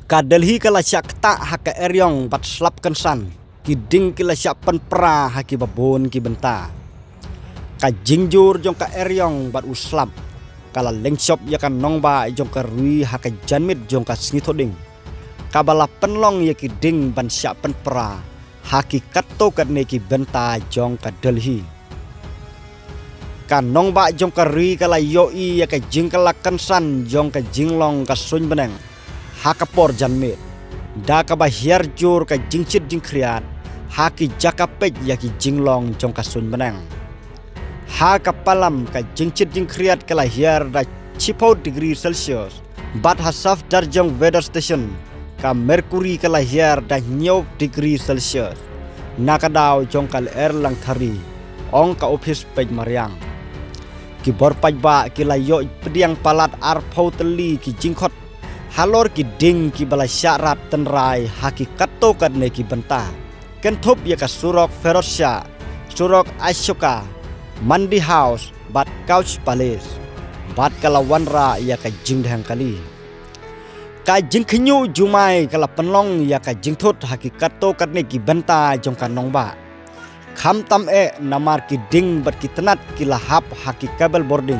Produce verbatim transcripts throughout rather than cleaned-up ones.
Ka Delhi ka la shah ktah ha ka eriong bad slap kynsan. Ki ding ki la shah pynpra ha kiba bun ki bynta. Ka jingjur jong ka eriong bad u slap ka la lynshop ïa ka nongbah jong ka ri ha ka janmiet jong ka sngi Thohdieng, kaba la pynlong ïa ki ding ban shah pynpra ha ki katto katne ki bynta jong ka Delhi. Ka nongbah jong ka ri ka la ïohi ïa ka jingkylla kynsan jong ka jinglong ka suiñ bneng ha ka por janmiet, da kaba hiar jur ka jingshit jingkhriat ha ki jaka peit ïa ki jinglong jong ka suiñ bneng. Ha ka Palam ka jingshit jingkhriat ka la hiar da shiphew degree Celsius, bad ha Safdarjung Weather Station ka mercury ka la hiar da hynñiew degree Celsius na ka daw jong ka lyer langthari, ong ka ophis peit mariang. Ki bor paidbah ki la ïoh pdiang palat arphew tylli ki jingkhot halor ki ding kiba la shah rat tynrai ha ki katto katne ki bynta, kynthup ïa ka surok Firoz Shah, surok Ashoka, Mandi House bad Couch Palace, bad ka la wanrah ïa ka jingdheng kali. Ka jingkhynñiuh jumai ka la pynlong ïa ka jingthut ha ki katto katne ki bynta jong ka nongbah. Khamtam eh namar ki ding bad ki tnat ki la hap ha ki cable bording,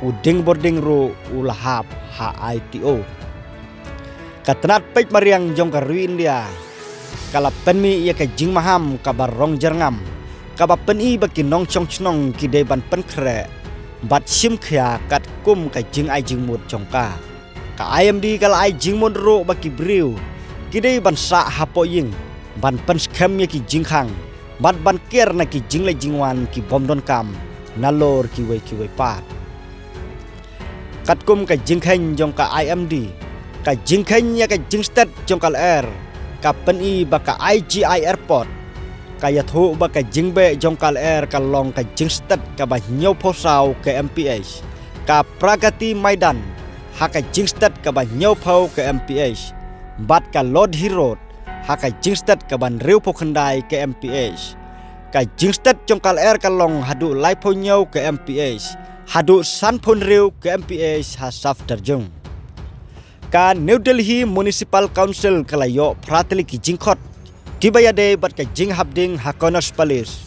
u ding bording ruh u la hap ha I T O. Ka tnat peit mariang jong ka ri India ka la pynmih ïa ka jingmaham kaba rong jyrngam, kaba pyni ba ki nongshong shnong ki dei ban pynkhreh bad shim khia katkum ka jingai jingmut jong ka. Ka I M D ka la ai jingmut ruh ba ki briew ki dei ban sah hapoh ïing, ban pynskhem ïa ki jingkhang bad ban kiar na ki jingleit jingwan ki bym donkam nalor kiwei kiwei pat. Katkum ka jingkheiñ jong ka I M D, ka jingkheiñ ïa ka jingstet jong ka lyer ka pyni ba ka I G I Airport ka ïathuh ba ka jingbeh jong ka lyer ka long ka jingstet kaba hynñiewphew saw K M P H, ka Pragati Maidan ha ka jingstet kaba hynñiewphew K M P H, bad ka Lodhi Road ha ka jingstet kaba hynriewphew khyndai K M P H. Ka jingstet jong ka lyer ka long haduh laiphew hynñiew K M P H haduh sanphew hynriew K M P H ha Safdarjung. Ka New Delhi Municipal Council ka la ïoh phra tylli ki jingkhot kiba ïadei bad ka jinghap ding ha Connaught Place,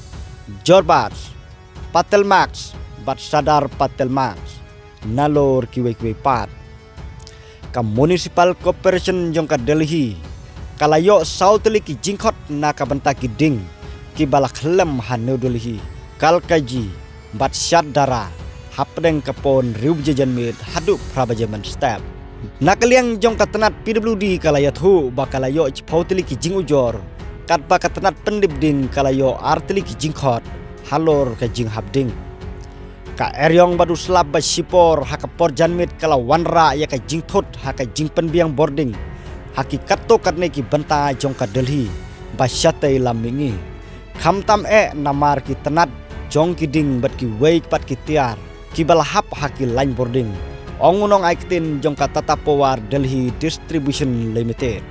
George Bath, Patel Max bad Sardar Patel Max, nalor kiwei kiwei pat. Ka Municipal Corporation jong ka Delhi ka la ïoh saw tylli ki jingkhot na ka bynta ki ding kiba la khyllem ha New Delhi, Kalkaji bad Shatdara, hapdeng ka por hynriew baje janmiet haduh phra baje mynstep. Na ka liang jong ka tnat P W D ka la ïathuh ba ka la ïoh shiphew tylli ki jingujor, katba ka tnat pyndep ding ka la ïoh ar tylli ki jingkhot halor ka jinghap ding. Ka eriong bad u slap ba shipor ha ka por janmiet ka la wanrah ïa ka jingthut ha ka jingpynbiang bording ha ki katto katne ki bynta jong ka Delhi ba shatei lam mihngi. Khamtam eh namar ki tnat jong ki ding bad kiwei pat ki tiar kiba la hap ha ki lain bording, ong u nongai ktien jong ka Tata Power Delhi Distribution Limited.